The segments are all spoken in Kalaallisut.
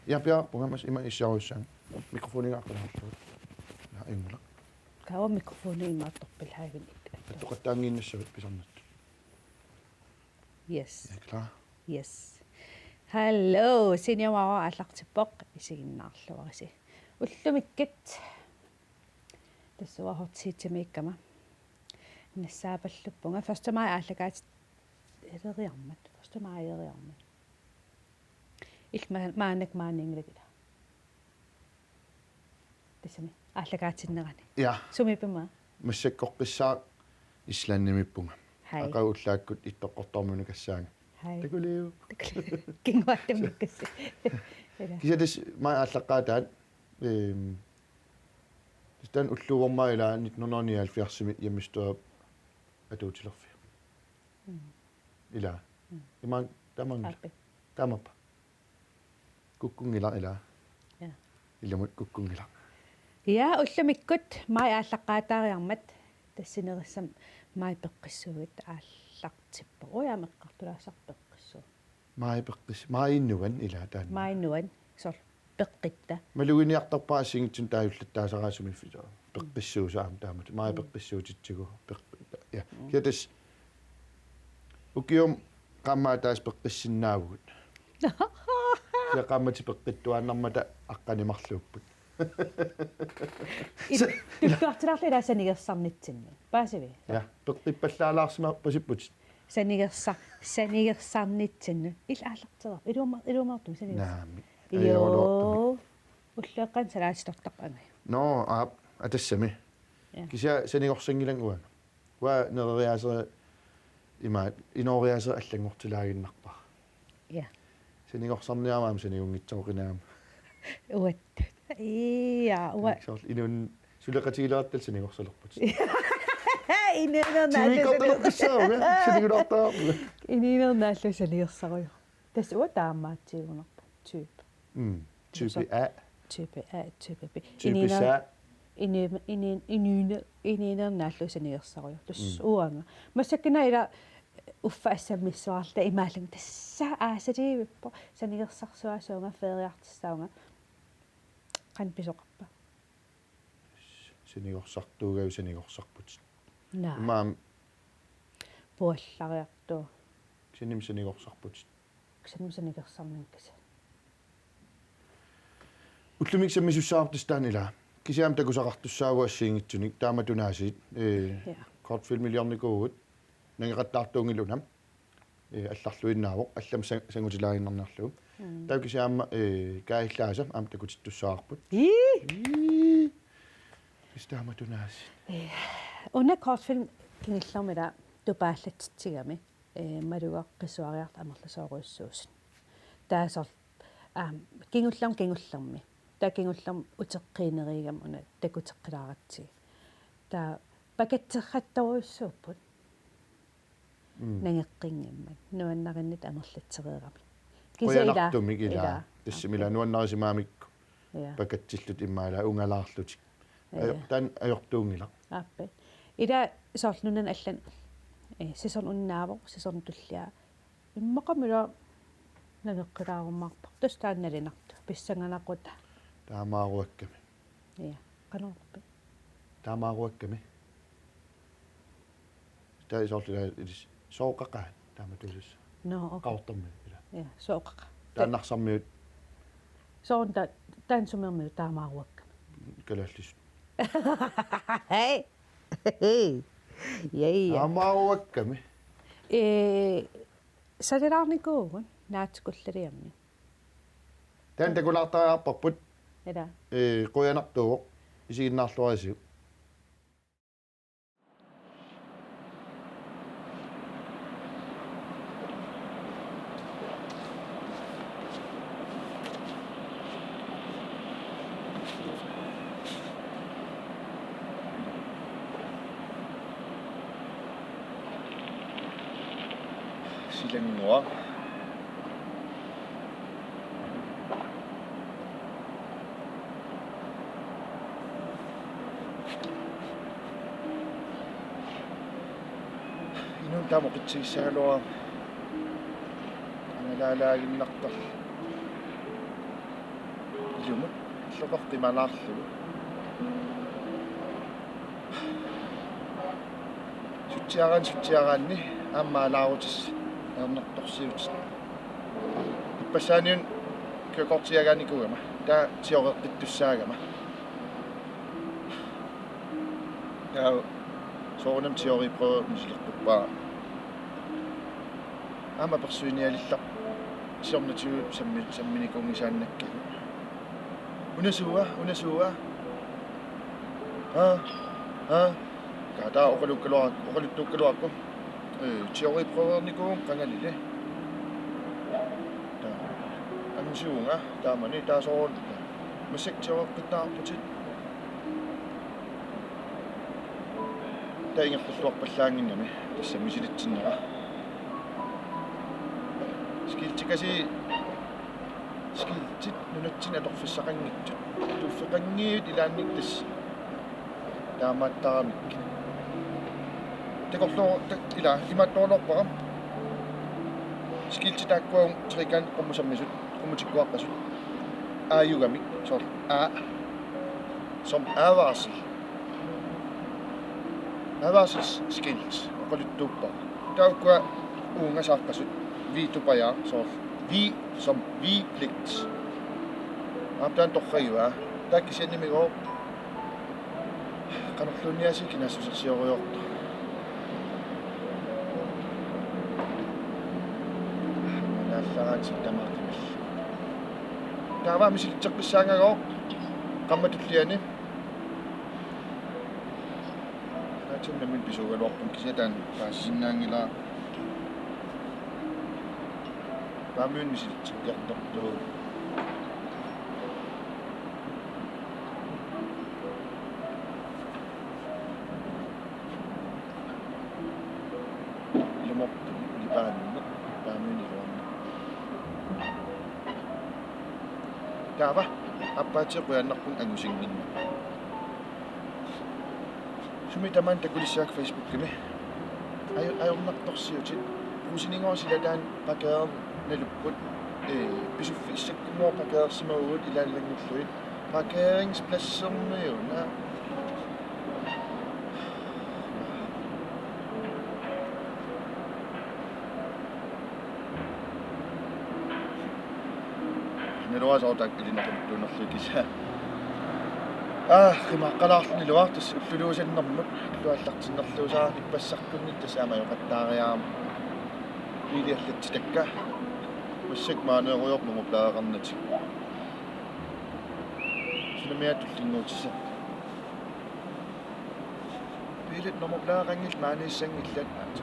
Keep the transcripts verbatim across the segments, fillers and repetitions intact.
Ja, piaarpunga, mas ima issiarujussuaq. Mikrofoniga aqqaneqarlugu. Ja, inngula. Kaava mikrofoni imaattorpilaaginit. Attoqattaanngiinnassavat pisarnattut. Yes. Ja, klar. Yes. Hallo, Seniormaurup aallartippoq, isiginnaarluarisi. Ullumikkut. Tassa uanga hot seatimiikkama. Nassaapalluppunga. Første maj aallakaatit-, ileriarmat. Første maj ileriarmat. Illit ma-, maannakkut maaniinngilakka ilaa. Tassami. Aallakaatinnerani. Ja. Sumiippa? Massakkorpiaq Islandimiippunga. Hej. Aqagu ullaakkut Ittoqqortoormiunukassaanga. Hej. Takuliuk. Takuliuk. Kinguaattamikkussi. Ilaa. Kisianni tassa maani aallaqqaataat, ehm, tassa taanna ulluuvorma ilaa nitten hundrede nioghalvfjerdsimi hjemmestyret atuutilerfiga. Mm. Ilaa. Mm. Imaanngilaq, taamaanngilaq. Aappi. Taamaappa. Kukkunngilaq ilaa. Ja. Ilumut kukkunngilaq. Ja, ullumikkut maj aallaqqaataariarmat tassa sinerissami maj peqqissuugutta aallartippoq. Uanga aamma eqqartulaassavara peqqissuuvoq. Maj peqqis-, majinuan ilaa taanna. Majinuan, soorlu peqqitta. Maluginiartarpara assigiinngitsunik taajullattaasaraat sumiiffitaa. Peqqissuusoq aamma taamatut. Maj Mm. peqqissuutitsigu. Peqqitta. Ja. Mm. Kisianni tassa ukiut qaammatit ataaseq peqqissinnaavugut. Ja qaammatit peqqittuaannarmata aqqaneq-marluupput. It-, tulluartilaarlugu ilaa sanigersarnitsinnut. Paasiviuk? Ja, peqqippallaalaarsimappasipputit. Sanigersa-, sanigersarnitsinnut. Illit aallartereerpit. Iluama-, iluamik oortumik sanigersa-. Naamik. Io. Ajoraluartumik. Ulluaqqanik salaatitortarpoq angajulleq. Nå, aap, aa tassami. Ja. Kisianni sanigorsannginnama uanga. Uanga nereriaasera imaat, inooriaaseq allanngortilaaginnarpara. Ja. Sanigorsarniarama aamma sanigunngitsoorinaama. Uattut. Ja, ua-. Soorlu inuun suleqatigilerluta sanigorsalerput. Inuuneq naallugu. Tivikkortalerpassaanga, sanigulaartarput. Inuuneq naallugu sanigorsarujussuuvoq. Tassa uanga taamaatiugunarpunga, type. Mm. Type A. Type A, type B. Type C. Inuuneq, inuuneq, inuuneq, inuuneq, inuuneq naallugu sanigorsarujussuuvoq. Tassa Mm. uanga. Massakkut ilaa uffa assammissuarluta imaallunga tassa aasaliivippoq sanigorsarsuasunga feriartissaanga. Qanoq pisoqarpa? Sanigorsartuugavit sanigorsarputit. Naa. Imaam. Puallariartuuvoq. Kisianni sanigorsarputit. Kisianni sanigorsarnikuuvutit. Ullumikkut sammisussaavoq tassa taanna ilaa. Kisianni takusaqartussaavugut assigiinngitsunik taamatut aasiit, ee, Ja. kortfilmiliornikuuvugut. Nangeqattaartuunngilaq una. Ee, allarluinnaavoq, allamik sa-, sangutilaaginnarniarlugu. Mm. Taava kisianni aamma, ee, kaajallaasa aamma takutittussavarput. Ii! Ii! Tassa taamatut aasiit. Ee, una kortfilm kingullermi ilaa tupaallatitsigami, ee, malugaqqisuariarta amerlasoorujussuusut. Taava soorlu, aam, kingullermi, kingullermi. Taava kingullermi uteqqiinerugami una takuteqqilaaratsigit. Taava pakatserrattorujussuupput. Mm. Nangeqqinngimmat. Nuannarinnittoq amerlatsereeramik. Kisianni ilaa. Qujanartumik ilaa. Ilaa. Tassami ilaa nuannarisimagamikku. Ja. Pakatsillutik immaqa ilaa ungalaarlutik. Ja. Ajo-, taanna ajortuunngilaq. Aappi. Ilaa soorlu nunanut allanut. Ee, sæson unnaavoq, sæson tullia. Immaqami ilaa nangeqqilaarumaarpoq. Tassa taanna nalinartoq. Pissanganaqutaq. Taamaaruakkami. Ja. Qanorpiaq? Taamaaruakkami. Taava soorlu ilaa ilissi Sooqaqaat taamatuussaaq. Nå, okay. Qaqortormiut ilaa. Ja, Sooqaqaat. Taanna Narsarmiut. Soorlu ta-, taanna sumiormiut taamaaruakkami. Kalaallisut. Hej. Hej. Ja, ja. Taamaaruakkami. Ee, salilaarnikuuvugut naatsukullaliami. Taanna takulaartariaqarparput. Ilaa. Ee, qujanartuuvoq. Isiginnaarluarisiuk. Silannguaq. Inunnut taama oqitsissagaluarama angalaalaaginnartarluni. Ilumut illoqarfik qimalaarlugu. Sutsiaraanni sutsiaraanni aamma aalaarutissat ajornartorsiutit. Ippassaaniuna kørekortiagaanikuugama. Taava sioreqqittussaagama. Taava soorunami teoriprøve misileqquppara. Aamma apersuinialillarpoq siornatigut sammi-, samminikuunngisaannakkagut. Una suua, una suua. Aa, aa. Kataa oqalukkaluar-, oqaluttuukkaluarpoq. Ee, teoriprøvernikuuvunga qangalili. Taava. Angusivunga, taamani, taava soorlu. Massakkut teoreqqittaarputit. Taava ingerlalluarpallaannginnami tassa misilitsinnera. Skiltikasi, skiltit nunatsinni atorfissaqanngitsut. Tuffeqanngitsut ilaanni tassa. Taamaattaramikkit. Takorloo-, ta-, ila, imaattoruloorpara. Skiltit taakkua trekant qummut sammisut, qummut tikkuaqqasut. Aajugamik, soorlu A. Som advarsel. Advarselsskilt, oqaluttuuppara. Taakkua uunga saaqqasut. Vi tupajaaq, soorlu. Vi som vi pligt. Aap taanna torragivaa. Taava kisiannimigooq. Qanorluunniit aasiit kinaassusersiorujoortoq. Naallaraanni tamaat qimallugu. Taava misilitseqqissaangagooq. Qaammat tulliani. Taava nammineq pisuugaluarpunga kisianni taanna paasisinnaanngilara. Paamiuna misilitsikkiartortuuvoq. Ilumoortumik nipaanneq, paamiuna iluarneq. Taava, aappaatigut qujanarpunga angusinnginnama. Sumi tamaani takulissavakka Facebookimi. Ajo-, ajornartorsiutit. Roseningooq silataani parkeerneq nalupput. Ee, Pisuffik Sakkunnguaq parkeersimavugut ilaanni ilanngullugit. Parkeringspladsimiuna. Naluara soorlu taakku ilinnut oqaluttuunerlugit kisianni. Aa, qimaaqqalaarluni iluartussaq ulluluusannermut, ulluallartinnerluusaarnippassartunnik tassa aamma ajoqattaariarama. Biiliallatsitakka. Massakkut maaneerujoorpoq nummerpladeqarnatik. Sunamiaat tullinnguutissat. Biilit nummerpladeqanngillat maaniissanngillat.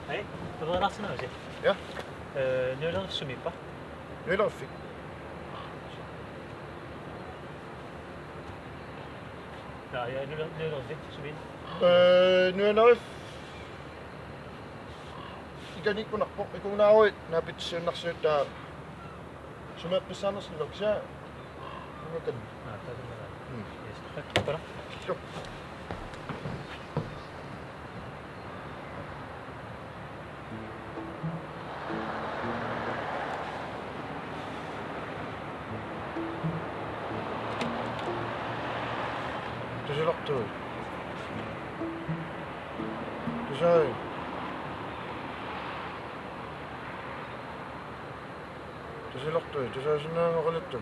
Hej, du ved Lars Nøse? Ja. Øh, Nøler Sumipa. Nøler fik. Ja, ja, Nøler, Nøler fik, Sumin. Øh, Nøler. Ikani kunarpoq, ikunaaruit naapitsisiunnarsiuk taava sumeeqqissaarnersoq nuksia. Nukkan. Ah, takunnera. Mm. Yes. Tak. Para. Sure. Tusilertuut. Tusai. Tusilertuut, tusaasinnaanngoralittu.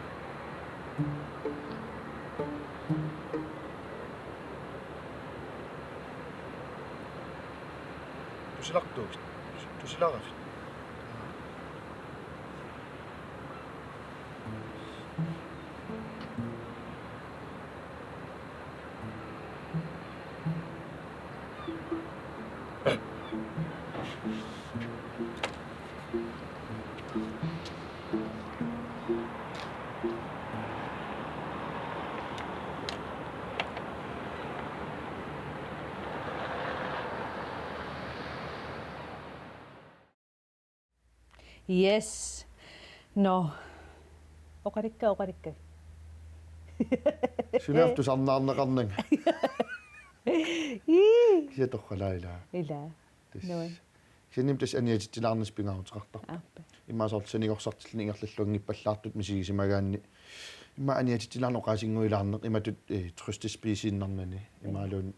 Tusilartuugit. Tusilaravit. Yes. Nå. Oqalikka, oqalikka. Sunaaffa tusarnaarneqarnanga. Ii. Kisianni torralaa ilaa. Ilaa. Tassa. Nuan. Kisianni tassa aniatitsilaarnissaq pingaaruteqartarpoq. Aappi. Immaqa soorlu sanigorsartilluni ingerlalluanngippallaartut misigisimagaanni. Immaqa aniatitsilaarneq oqaasinnguilaarneq imatut, eh, trøstespisiinnarnani. Imaluunniit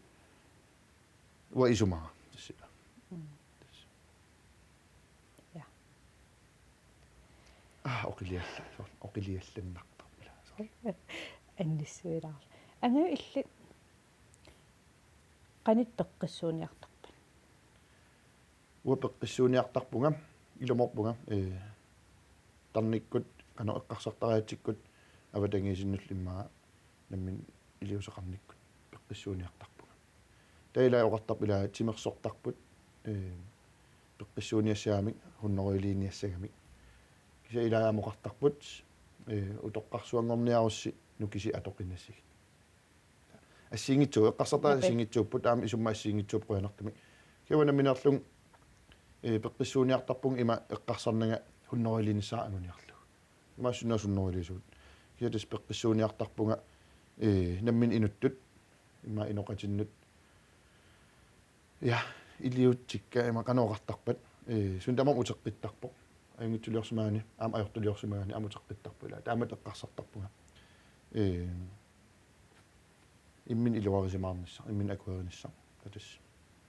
uanga isumaga. Tassa. Mm. Tassa. Ja. Ah, oqilialla-, soorlu oqiliallannartarput. Soorlu. Annissuilaarlu. Angaju illit qanoq peqqissuuniartarpit? Uanga peqqissuuniartarpunga, ilumoorpunga, ee, tarnikkut, qanoq eqqarsartariatsikkut, avatangiisinnullu immaqa nammineq iliuuseqarnikkut peqqissuuniartarpunga. Taava ilaa oqartarput ilaa timersortarput, ee, peqqissuuniassagamik, hunnorujuliniassagamik. Kisianni ilaa aamma oqartarput, ee, utoqqarsuanngorniarussi nukisik atoqinassigit. Assigiinngitsuupput, eqqarsartariaqartut assigiinngitsuupput, aamma isummat assigiinngitsuupput qujanartumik. Kisianni uanga nammineerlunga, ee, peqqissuuniartarpunga ima eqqarsarnanga hunnorujulinissaa anguniarlugu. Imaassinnaavoq hunnorujulisuut. Kisianni tassa peqqissuuniartarpunga, ee, nammineq inuttut, immaqa inoqatinnut. Ja, iliuutsikka ima qanoq oqartarpat. Ee, suut tamarmik uteqqittarput. Ajunngitsuliorsimagaanni, aamma ajortuliorsimagaanni, aamma uteqqittarput ilaa. Taamatut eqqarsartarpunga. Ee, imminut iluarisimaarnissaq, imminut akuerinissaq. Taava tassa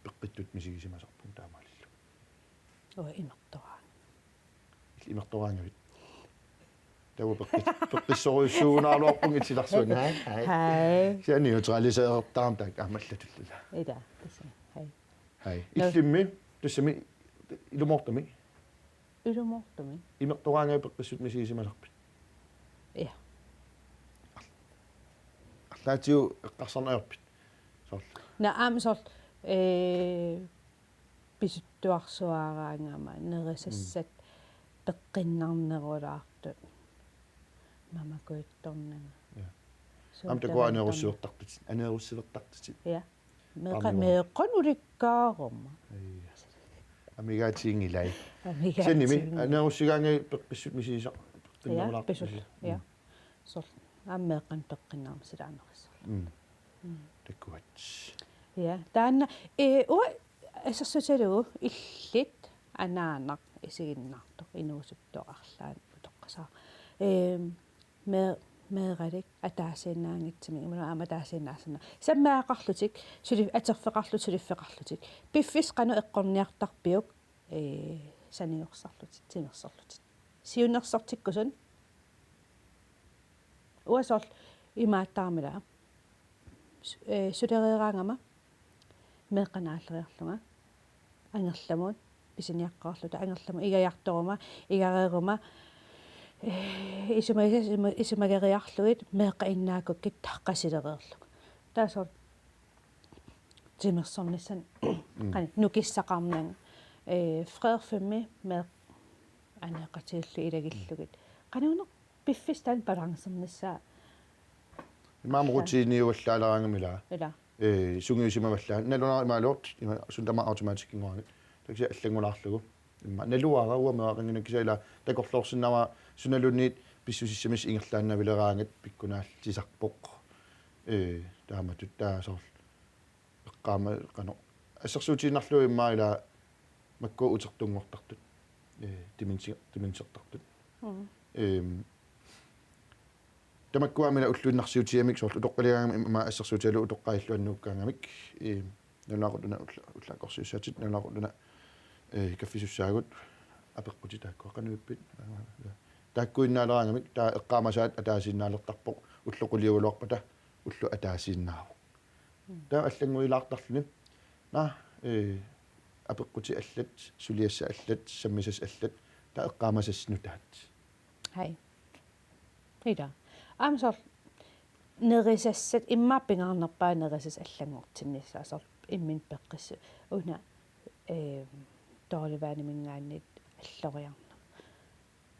peqqittutut misigisimasarpunga taamaalilluni. Uanga imertoraangavit. Illit imertoraangavit. Taava peqqis-, peqqissorujussuugunaraluarpunga illit silarsuanni. Hej, hej. Hej. Kisianni neutraliseertarami taakku aamma allatullu ilaa. Ilaa, tassa. Hej. Hej. Nå. Illimmi, tassami, ilumoortumik. Ilumoortumik. Imertoraangavit peqqissutit misigisimasarpit? Ja. Arlaatigut eqqarsarneq ajorpit? Soorlu. Nå, aamma soorlu, ee, pisuttuarsuaraangama nerisassat peqqinnarnerulaartut. Mamakujuttornanga. Ja. Suut aamma takuat tamarmik aneerussivertartutit. Aneerussivertartutit. Ja. Meeqqa-, barnevogn. Meeqqanut ulikkaaruma. Ai. Amigaatiginngilai. Amigaatiginngilai. Kisiannimi, aneerussigaangakkit peqqissutit misigisat. Ja, peqqinnerulaartut pisut. Misi-, ja. Mm. Soorlu. Aamma meeqqanut peqqinnarmat silaanerussooq. Mm. Mm. Takuat. Ja, taanna, ee, uanga assersuutigalugu illit anaanaq isiginnaartoq inuusuttoq arlaannik utoqqasaaq. Eem, mee-, meeralik ataasiinnaanngitsumik, imaluunniit aamma ataasiinnaassanngorneq. Sammisassaqarlutik, suli-, atorfeqarlutik, suliffeqarlutik. Piffissaq qanoq eqqorniartarpiuk, ee, sanigorsarlutit, timersorlutit. Siunnersortikkusunut. Uanga soorlu imaattaarama ilaa. Su-, ee, sulereeraangama meeqqat naalleriarlunga angerlamut pisiniaqqaarluta angerlamut igajartoruma, igareeruma, ee, isuma-, isuma-, isumageriarlugit meeqqat innaakkukkit taqqasilereerlunga. Taava soorlu timersornissaanut, mm, qanoq nukissaqarnanga, ee, freerfimmi meeqqat aneeqatigiillugit ilagillugit. Qanoruna piffissaq taanna balancernissaa. Immaqa rutiniuallaaleraangami ilaa. Ilaa. Ee, sungiusimavallaaq. Nalunaaq imaluunniit, ima suut tamaasa automatikkinngoraangat. Taava kisianni allanngulaarlugu. Immaqa naluara uanga meeraqanngilanga kisianni ilaa takorloorsinnaavat sunaluunniit pissusissamissat ingerlaannavileraangat pikkunaallisarpoq. Ee, taamatut taava soorlu. Eqqaama-, qanoq. Assersuutigiinnarlugu immaqa ilaa makku utertunngortartut. Ee, demensi-, demensertartut. Mm. Eem, tamakkua aamma ilaa ulluinnarsiutigamik soorlu utoqqaligaangamik immaqa assersuutigalugu utoqqaat illuannuukkaangamik. Eem, nalunaaqutaq una ulla-, ullaakkorsiussaatit, nalunaaqutaq una, ee, kaffisussaagut, apeqqutit taakkua qanoq ippit. Taakkuinnaaleraangamik, taava eqqaamasaat ataasiinnaalertarpoq, ulloq quliugaluarpata, ulloq ataasiinnaavoq. Mm. Taava allannguilaartarluni. Naa, ee, apeqqutit allat, suliassat allat, sammisassat allat, taava eqqaamasassat nutaat. Hej. Ilaa. Aamma soorlu nerisassat, immaqa pingaarnerpaaq nerisassat allanngortinnissaat soorlu imminut peqqissutit. Una, ee, Torlevaniminngaanniit alloriarneq.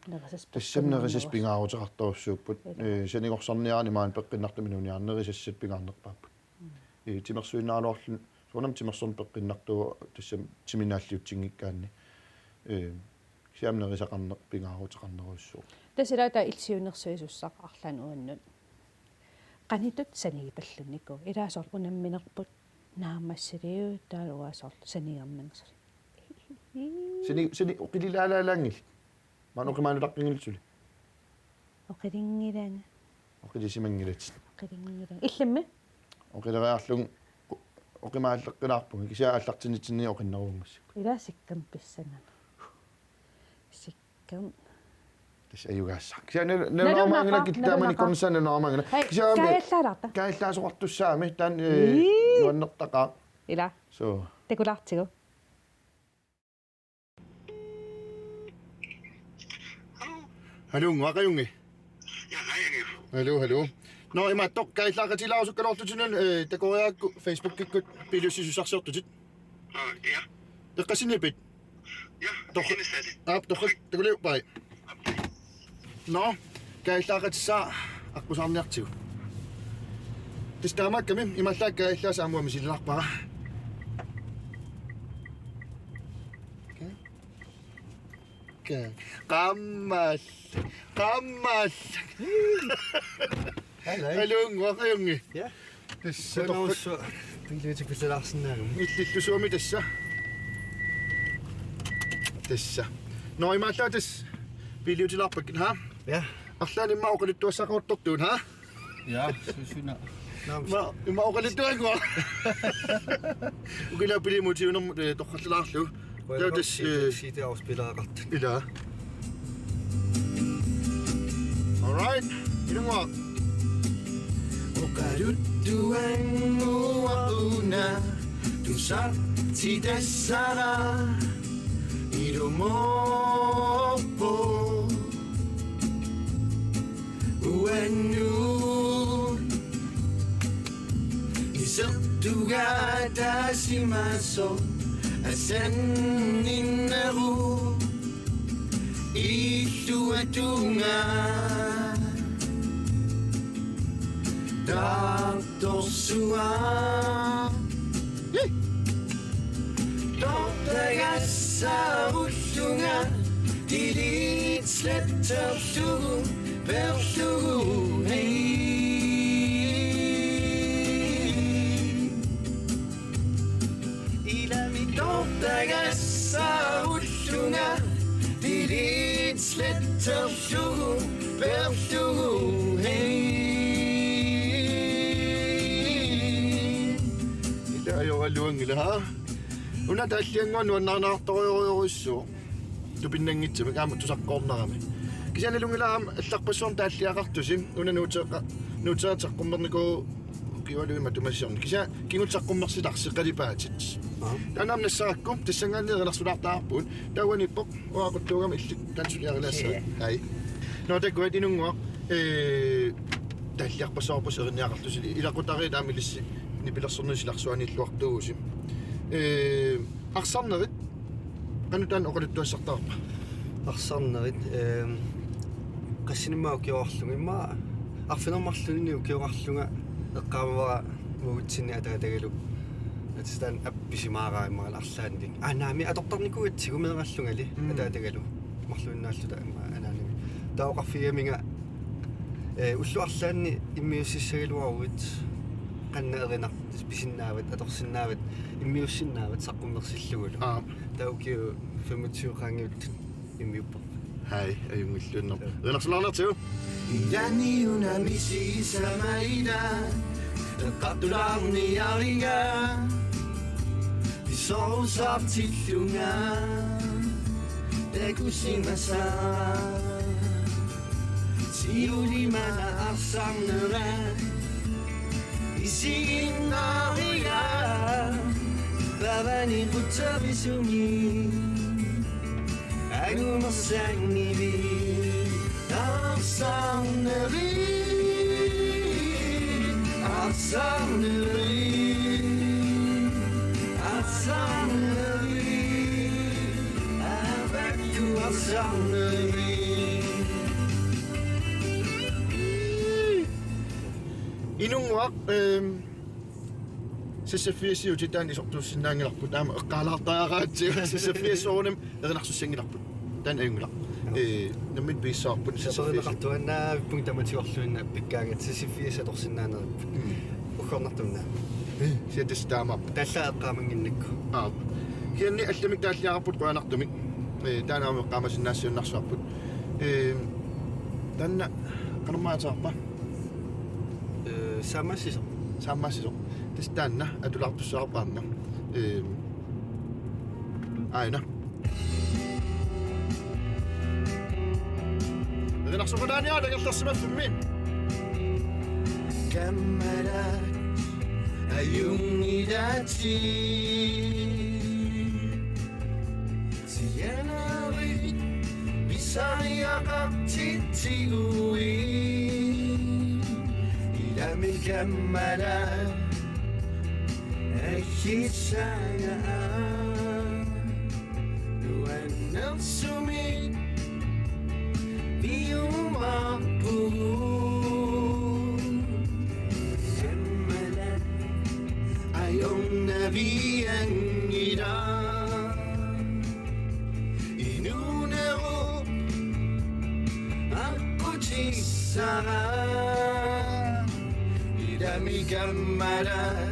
Nerisassat tassami nerisassat peqqinnaanngorus-, pingaaruteqartorujussuupput. Ilaa. Ee, sanigorsarniaraanni maani peqqinnartumik inuuniaraanni nerisassat pingaarnerpaapput. Mm. Ee, timersuinnaraluarluni, soorunami timersorneq peqqinnartuuvoq tassami timi naalliutsinngikkaanni. Ee, kisianni aamma nerisaqarneq pingaaruteqarnerujussuuvoq. Tassa ilaa taava illit siunnersuisussaq arlaannik uannut. qanitut sanigipallunikuuvoq. Ilaa soorlu unamminerput naammassiliu taava uanga soorlu sanigernersoq. Sani-, sani-, oqililaalaalaanngillat. Maanna oqimaanutaqqinngillat suli. Oqilinngilaanga. Oqilisimanngilatit. Oqilinngilaanga. Illimmi? Oqileriarlunga oqimaalleqqilaarpunga. Kisianni aallartinnitsinni oqinneruunngassakkut. Ilaa sikkami pissanganaq. Sikkami. Tassa ajugaassaq. Kisianni nal-, nalunaarmaanngilaq. Nalunaaqaaq, kitaamani nalunaaqaaq. Konsa nalunaarmaanngilaq. Hej, kisianni kaajallaalaarta. Kaajallaasoqartussaammi taanna, eh, ii, nuannertaqaaq. Ilaa. So. Takulaartigu. Hallo, Unnguaq, qajunngilaq? Ja, qajunngilaq. Hallo, hallo. Nå, imaattoq, kaajallaaqatilaarusukkaluartutit, eh, takoriarakku Facebookikkut biiliussisussarsiortutit. Aa, ja. Eqqassinippit? Ja, tor-, eqqassinippit? Aap, torrak, takuliuk, bye. Nå, kaajallaaqatissaaq aqqusaarniartigu. Tassa taamaakkami imaallaat kaajallaasaq aamma misilaarpara. Okay. Okay. Qammal. Qammal. Hallo. Hallo, Unnguaq, qajunngilaq? Ja. Tassa torrak. Uannarsuaq biiliutikkullaalaarsinnaagami. Illillusuami tassa. Tassa. Nå, imaallaat tassa biiliutilaarpakkit, ha? Ja. Arlaannik immaqa oqaluttuassaqaruttortugut, ha? Ja, su-, suna. Naam. Immaqa, immaqa oqaluttuassaqarpunga. Ukilaapilimuutiunermu, eh, torrallalaarlugu. Taava tassa, eh, C D-afspillereqartut. Ilaa. All right. Inunnguaq. Oqaluttuannguaq una tusartitassara ilumoorpoq. Uannut isertugaataasimasoq asanninneruvoq illuatungaa taartorsuaq. Tortagassaarullunga delete sletterlugu peerlugu hej. Ilami tortagassaarullunga delete sletterlugu peerlugu hej. Ilaa ajoraluanngilaq, ha? Una taalliannguaq nuannaarnartorujorujussuuvoq. Tupinnanngitsumik aamma tusaqquarnarami. Kisianni nalunngilara aamma allarpassuarni taalliaqartusi. Una nuuteeqqa-, nuuteeqateqarnikuuvoq ukiualuit matuma siorna. Kisianni kingulleq saqqummersitarsi qalipaatit. Aap. Taanna aamma nassarakku tassanngaanniit erinarsorlaartarpugut. Taava uaniippoq uanga aquttuugama illit tansuliarilaassavat. Ja. Hej. Nå, takuat Inunnguaq, eh, taalliarpassuarput erinniaqartusi. Ilaqutariit aamma ilissi nipilersornerit silarsuaniilluartuusi. Eh, arsarnerit, qanoq taanna oqaluttuassartagarpa? Arsarnerit, ehm, qassinimmaa ukioqarlunga, immaqa arfineq-marlunni ukioqarlunga eqqaamavara uagutsinni ataatagalu. Atistaan appisimaaraammara arlaannik. Aa, naamik, atortarnikuugatsigu meerallungali. Mm. Ataatagalu. Marluinnaalluta immaqa anaanami. Taava oqarfigigaminga, eh, ullut arlaanni immiussissagaluaruit qanoq erinartoq pisinnaavat, atorsinnaavat, immiussinnaavat saqqummersillugulu. Aap. Taava ukiut femogtyve qaangiuttut immiupparput. Hej, ajunngilluinnarpoq. Erinarsorlaarniartigu. Ilani una misigisamaina, eqqartulaarniariga, pisoorusartillunga, takusimasaaq. Siulimana arsarnera isiginnaariga, pavani qutsavisumi angumersanngivit. Arsarneri, arsarneri, arsarneri, avakku arsarneri. Inunnguaq, ehm, seksogfirsiutit taanna isortussinnaanngilarput, aamma eqqaalaartariaqaratsigu, seksogfirsiutit erinarsussanngilarput. Taanna ajunngilaq. Ee, nammineq pigissavarput sassarfiisa. Sassarineqartuaannaavipput tamatigoorluinnaq pikkaangat sassarfiisa atorsinnaanerput. Mm. Uggornartumik. Ee, siatas taamaappoq. Tassa eqqaamannginnakku. Aap. Kisianni allamik taalliarput qujanartumik. Ee, taanna aamma eqqaamasinnaasiuinnarsuarput. Ee, taanna qanormaa ateqarpa? Ee, saammassisoq. Saammassisoq. Tassa taanna atulaartussavarput aamma. Ee, aana. Erinarsoqalaaniarluta angerlarsimaffimmi. Kammalaa ajunngilaatit. Sianerit pisariaqartitsiguit. Ilami kammalaa aggissaanga. Nuannersumik piumaarpugut. Kammalaa ajornavianngilaq. Inuunerup aqqutissara. Ilami kammalaa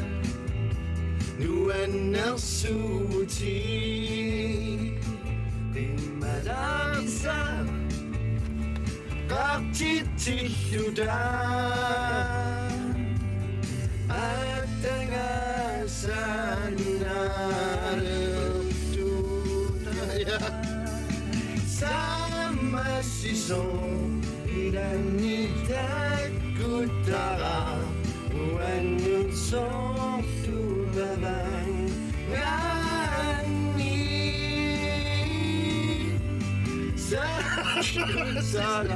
nuannersuutit. Qimmalaarsa qartitsilluta. Attangaasannaalertuta. Saammassisoq ilami takkuttara. Uannut soorlu avaangaanni. Saammassisoq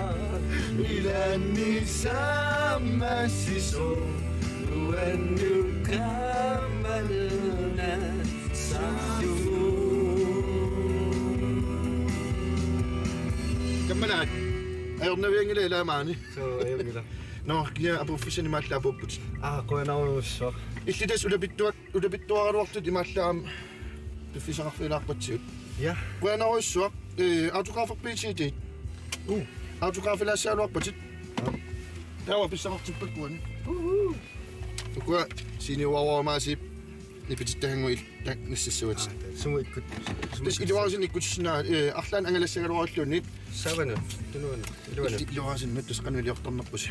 ilami saammassisoq. Uannut kammalernarsugut. Kammalaa. Ajornavianngilaq ilaa maani. Suu, ajunngilaq. Nå, kia apuuffissani imaallaat apuupput. Aa, qujanarujussuaq. Illit tassa ulapittuak-, ulapittuaraluartut imaallaat piffissaqarfigilaarpatsigut. Ja. Qujanarujussuaq. Ee, autograferpiit C D-t. Uu. Autografilaassagaluarpatit. Aa. Taava pissaqartippakkit uani. Uhu. Ukua seniorerujussuit nipitittarannguit ta-, nassassavat. Aa, ta-, sumut ikkut-, sumut tassa ikkut-, iluarisinnik ikkutissinnaavatit, ee, arlaannik angalassagaluarluunniit. Saavana, tunuana, iluana. Illi-, iluarisinnut tassa qanoq iliortarnerpusi.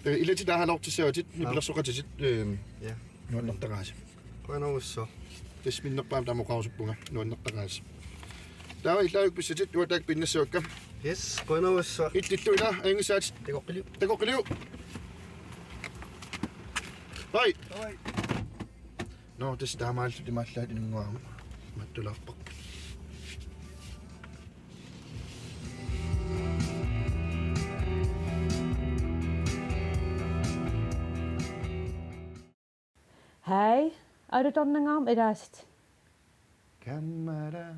Ee, ilatit taava alutortissavatit, aa, nipilersoqatitit, ee, ja, nuannertaraasi. Qujanarujussuaq. Tassa minnerpaamik taama oqarusuppunga, nuannertaraasi. Taava illaajuk pissatit, uanga taakku pinnassavakka. Yes, qujanarujussuaq. Illillu ilaa, ajunngissaatit. Takoqqiliuk. Takoqqiliuk. Hej. Hej. Nå, tassa taamaalilluta imaallaat inunnguaq aamma. Mattulaarpaq. Hej, alutornanngaarmat ilaasit. Kammalaa.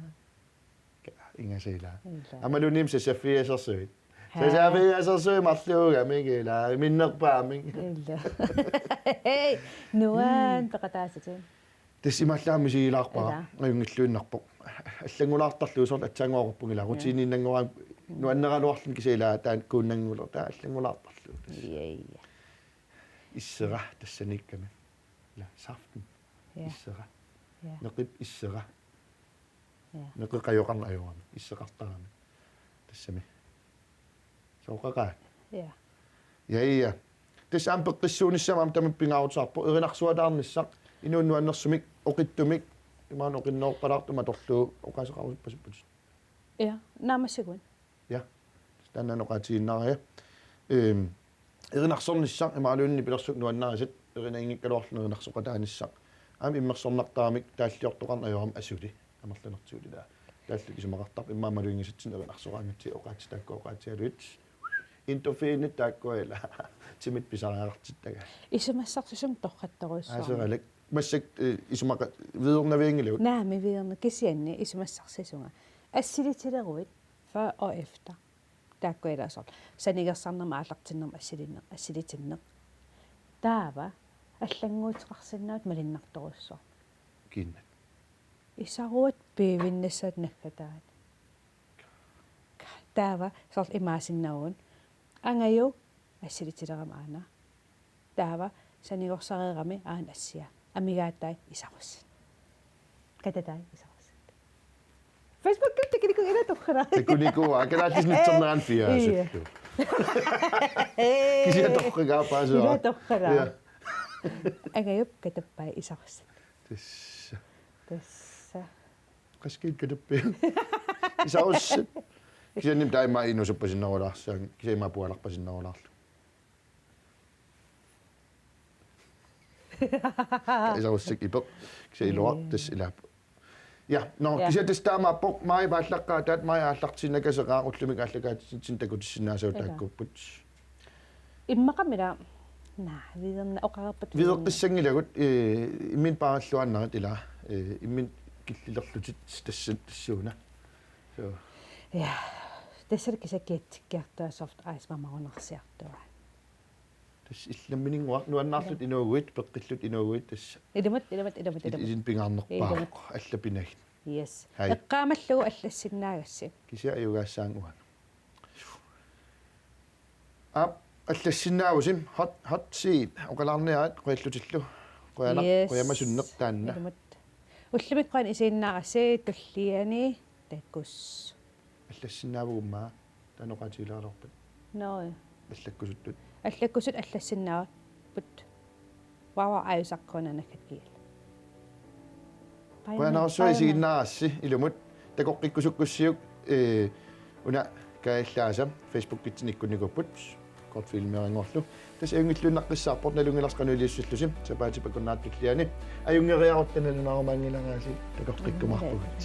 Ka-, ingasaat ilaa. Ilaa. Aammaluunniit sassarfiit asersuit. Hej. Sassarfiit asersuit marluugamik ilaa, minnerpaamik. Ilaa. Hej, nuan, mm, peqataassavat. Tassa imaallaat misigilaarpara. Ilaa. Ajunngilluinnarpoq. Allanngulaartarlugu soorlu aatsaannguaq oqarpunga ilaa. Ja. Rutiiniinnanngoraangat, mm, nuanneraluarluni kisianni ilaa taanna kuunnannguleq taava allanngulaartarlugu tassa. Ja, ja. Issera tassaniikkami. Ilaa, saften. Ja. Issera. Ja. Neqip issera. Ja. Neqeq ajoqarneq ajorami. Isseqartarami. Tassami. Sooqaqaat. Ja. Ja, ja. Tassa aamma peqqissuunissaq aamma tamanna pingaaruteqarpoq, erinarsuataarnissaq, inuup nuannersumik, oqitsumik, imaanngitsoq oqinnerpalaartumik atorlugu oqaaseqarusuppasipputit. Ja, naammassiguit. Ja. Taanna oqaatigiinnaraya. Ehm, erinarsornissaq imaluunniit nipilersukkut nuannarisat, erinaginngikkaluarluni erinarsoqataanissaq. Aamma immersornartaramik taalliortoqarneq ajorami asuli. Amerlanertigut ilaa. Taallutik isumaqartarput immaqa maluginngisatsinnik erinarsoraangatsigit oqaatsit taakku oqaatigalugit. Endorfinit taakkua ilaa. Timit pisariaqartittagai. Isumassarsisunga torrattorujussuarmik. Aaseralik. Massakkut, eh, isumaqa-, viiornavianngilagut. Naamik viiorna kisianni isumassarsisunga. Assilitileruit før og efter. Taakku ilaa soorlu. Sanigersarnermik aallartinnermik assilinneq, assilitinneq. Taava allannguuteqarsinnaavutit malunnartorujussuarmik. Kiinnat. Isaruat piivinnassaat naggataat. Taava soorlu imaassinnaavoq: Angaju assilitsilerami aana. Taava sanigorsareerami aana assia. Amigaatai isarussat. Katatai isarussat. Facebook-imi takunikuuara, ila torrak. Takunikuuara, kalaallisut nitsornerani fire. Ia. Kisianni torragaapaasoq. Ila torrak. Ia. Angajup katappai isarussat. Tassa. Tassa. Qassit katappai isarussat. Kisianni taama inuusuppasinnerulaarsaanga, kisianni ima pualarpasinnerulaarlunga. Isarussat ipeq, kisianni iluaq, mm, tassa ilaa. Ja, nå, ja, kisianni tassa taamaappoq, maajip aallaqqaataata, maajip aallartiinnakaseqaaq, ullumikkut aallakaatitsinni takutissinnaasagut, ila, taakkuupput. Immaqami ila, naa, videerna oqarput. Videeqqissanngilagut, eh, imminut paaralluaannarit ila, eh, imminut killilerlutit tassa, tassuuna. So. Ja, tassa kisianni kiatsikkiartua soft ice mamarunarsiartua. Tassa illammininguaq nuannaarlutik, ja, inuuguit, peqqillutik inuuguit tassa. Ilumut, ilumut, ilumut, il-, ilumut. Illit pingaarnerpaaq. Ilumut. Alla pinagit. Yes. Hej. Eqqaamallugu allassinnaagassi. Kisianni ajugaassaanga uanga. Aap, allassinnaavusi, hot, hot seat, oqalaarniarit, qujallutillu. Qujanaq, yes, qujanaq masunneq taanna. Ilumut. Ullumikkut qujanaq isiginnaarassi, tulliani takuss. Allassinnaavugummi, taanna oqaatigilaarpat. Nå, ja. Allakkusuttut. Allakkusuttut allassinnaapput. Vava ajusaqquna nakkat kiil. Qujanarsuaq isiginnaarassi, ilumut, takoqqikkusukkussiuk, eh, una kaajallaasa Facebookitsinni ikkunnikuupput, kortfilmeerinngorlu. Tassa ajunngilluinnaqqissaarpoq, nalunngilarsi qanoq iliussillusi, sapaatip akunnerata tulliani. Ajunngeriarutta nalunaarumaanngilarsi, takoqqikkumaarpugut.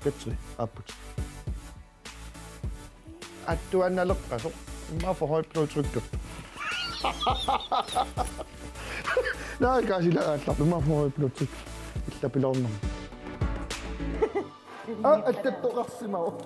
Katri, aapput. Attuannaleqqasoq. Immaqa for højt blodtryk. Naa, kaasila aallarput. Immaqa for højt blodtryk. Illapiloornermi. Aa, attattoqarsimavoq.